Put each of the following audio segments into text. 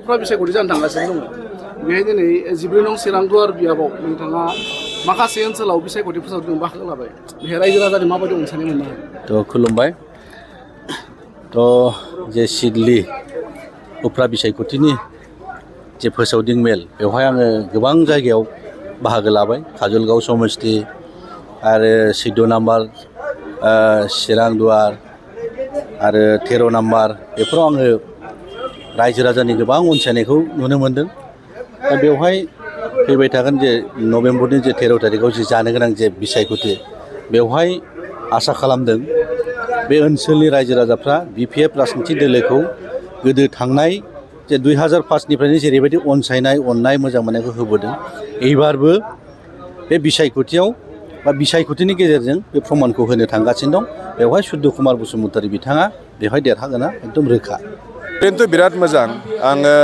उफ्रा बिसायख'थि जानो थांगासिनो दङ बेहाय दिनै 14 नं चिरांदुवार बियाबाव नोंथाङा माखासे ओनसोलाव बिसायख'थि फोसावदों बाहागो लाबाय बेहाय रायजो राजानि माबायदि अनसायनाय मोननो हायो? थ' खुलुमबाय थ' जे सिडली उफ्रा बिसायख'थिनि जे फोसावदिं मेल बेवहाय आङो गोबां जायगायाव बाहागो लाबाय काजलगाव समस्ति आरो 14 नाम्बार चिरांदुवार आरो 13 नाम्बार बेफोराव आङो रायजो राजानि गोबां अनसायनायखौ नुनो मोनदों दा बेवहाय फैबाय थागोन जे नभेम्बरनि जे 13 तारिखआव जे जानो गोनां जे बिसायख'थि बेवहाय आसा खालामदों बे ओनसोलनि रायजो राजाफ्रा बिपिएफ राजनिथि दोलोखौ गोदो थांनाय जे 2005निफ्रायनो जेरैबायदि अनसायनाय अननाय मोजां मोननायखौ होबोदों एबारबो बे बिसायख'थियाव बा बिसायख'थिनि गेजेरजों बे प्रमानखौ होनो थांगासिनो दं बेवहाय सुद्ध कुमार बसुमतारी बिथाङा बेवहाय देरहागोना एकदम रोखा खिन्थु बिराद मोजां आङो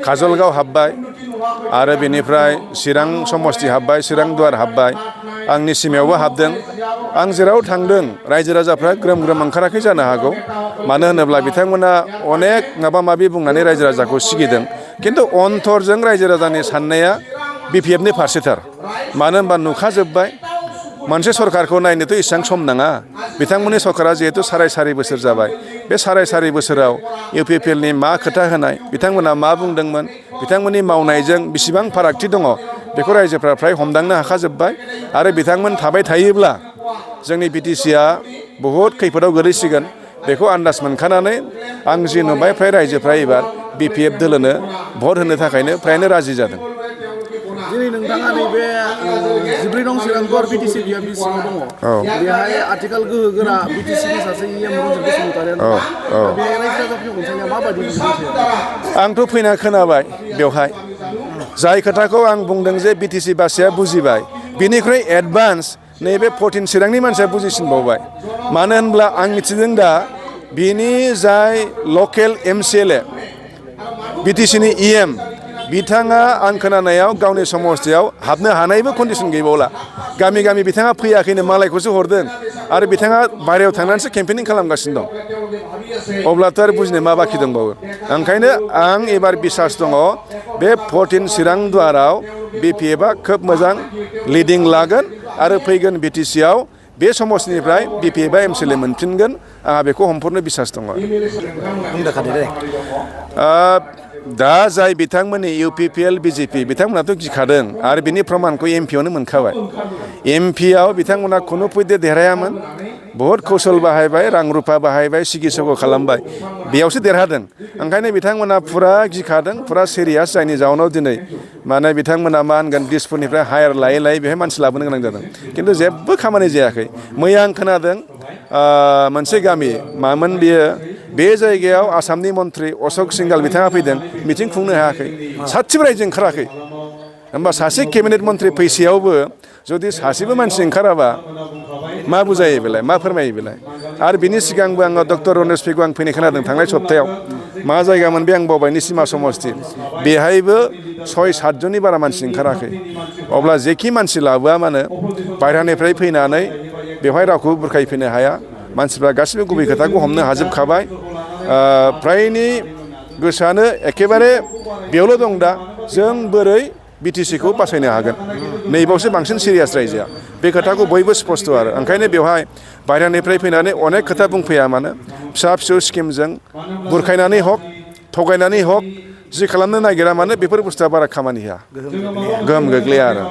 काजलगाव हाबबाय आरो बेनिफ्राय चिरां समस्ति हाबबाय चिरांदुवार हाबबाय आंनि सिमायावबो हाबदों आं जेराव थांदों रायजो राजाफ्रा ग्रोम ग्रोम ओंखाराखै जानो हागौ मानो होनोब्ला बिथांमोना अनेक माबा माबि बुंनानै रायजो राजाखौ सिगिदों खिन्थु अन्तरजों रायजो राजानि साननाया बिपिएफनि फारसेथार मानो होनबा नुखाजोब्बाय मोनसे सरकारखौ नायनोथ' इसेबां सम नाङा बिथांमोननि सरकारा जिहेतु साराय बोसोर जाबाय बे साराय बोसोराव इउपिपिएलनि मा खोथा होनाय बिथांमोना मा बुंदोंमोन बिथांमोननि मावनायजों बेसेबां फारागथि दङ बेखौ रायजोफ्रा फ्राय हमदांनो हाखाजोब्बाय आरो बिथांमोन थाबाय थायोब्ला जोंनि बिटिसिआ बहुद खैफोदाव गोलैसिगोन बेखौ आन्दाज मोनखानानै आं जि नुबाय फ्राय रायजोफ्रा एबार बिपिएफ दोलोनो भट होनो थाखायनो फ्रायनो राजि जादों दिनै नोंथाङा नैबे 14 नं चिरांदुवार बिटिसि बियाबनि सिङाव दङ बेहाय आथिखाल गोहो गोरा बिटिसिनि सासे बसुमतारियानो बेहाय रायजो राजाफोरनि अनसायनाया माबायदि आंथ' फैना खोनाबाय बेवहाय जाय खोथाखौ आं बुंदों जे बिटिसि बासिया बुजिबाय बिनिख्रुइ एडभान्स नैबे 14 चिरांनि मानसिया बुजिसिनबावबाय मानो होनब्ला आं मिथिदों दा बिनि जाय लकेल एमसिएलए बिटिसिनि इएम बिथाङा आं खोनानायाव गावनि समस्तियाव हाबनो हानायबो कन्डिसन गैबावला गामि गामि बिथाङा फैयाखैनो मालायखौसो हरदों आरो बिथाङा बाहेरायाव थांनानैसो केम्पेनिं खालामगासिनो दं अब्लाथ' आरो बुजिनो मा बाखि दंबावो ओंखायनो आं एबार बिसास दङ बे 14 चिरांदुवाराव बिपिएफआ खोब मोजां लिडिं लागोन आरो फैगोन बिटिसिआव बे समस्तिनिफ्राय बिपिएफआ एमसिएलए मोनफिनगोन आंहा बेखौ हमफोरनो बिसास दङ दा जाय बिथांमोननि इउपिपिएल बिजेपि बिथांमोनाथ' गिखादों आरो बिनि प्रमानखौ एमपिआवनो मोनखाबाय एमपिआव बिथांमोना खुनु फैदे देरहायामोन बहुद कौशल बाहायबाय रां रुफा बाहायबाय सिगिसग' खालामबाय बेयावसो देरहादों ओंखायनो बिथांमोना फुरा गिखादों फुरा सिरियास जायनि जाउनाव दिनै माने बिथांमोना मा होनगोन दिसपुरनिफ्राय हायार लायै बेहाय मानसि लाबोनो गोनां जादों खिन्थु जेबो खामानि जायाखै मैया आं खोनादों मोनसे गामि मामोन बियो बे जायगायाव आसामनि मन्त्रि अशक सिंघाल बिथाङा फैदों मिटिं खुंनो हायाखै सासेबो रायजो ओंखाराखै होमबा सासे केबिनेट मन्त्रि फैसेयावबो जुदि सासेबो मानसि ओंखाराबा मा बुजायो बेलाय मा फोरमायो बेलाय आरो बिनि सिगांबो आङो डक्टर रनेश पेगु आं फैनाय खोनादों थांनाय सप्तायाव मा जायगामोन बे आं बावबाय सिमा समस्ति बेहायबो 6-7 जननि बारा मानसि ओंखाराखै अब्ला जेखि मानसि लाबोआ मानो बायह्रानिफ्राय फैनानै बेवहाय रावखौबो बुरखायफैनो हाया मानसिफ्रा गासिबो गुबै खोथाखौ हमनो हाजोबखाबाय फ्रायनि गोसोआनो एखेबारे बेयावल' दं दा जों बोरै बिटिसिखौ बासायनो हागोन नैबावसो बांसिन सिरियास रायजोआ बे खोथाखौ बयबो स्पस्ट आरो ओंखायनो बेवहाय बायह्रानिफ्राय फैनानै अनेक खोथा बुंफैया मानो फिसा फिसौ स्किमजों बुरखायनानै हक थगायनानै हक जि खालामनो नागिरा मानो बेफोर बुस्थुआ बारा खामानि होआ गोहोम गोग्लैया आरो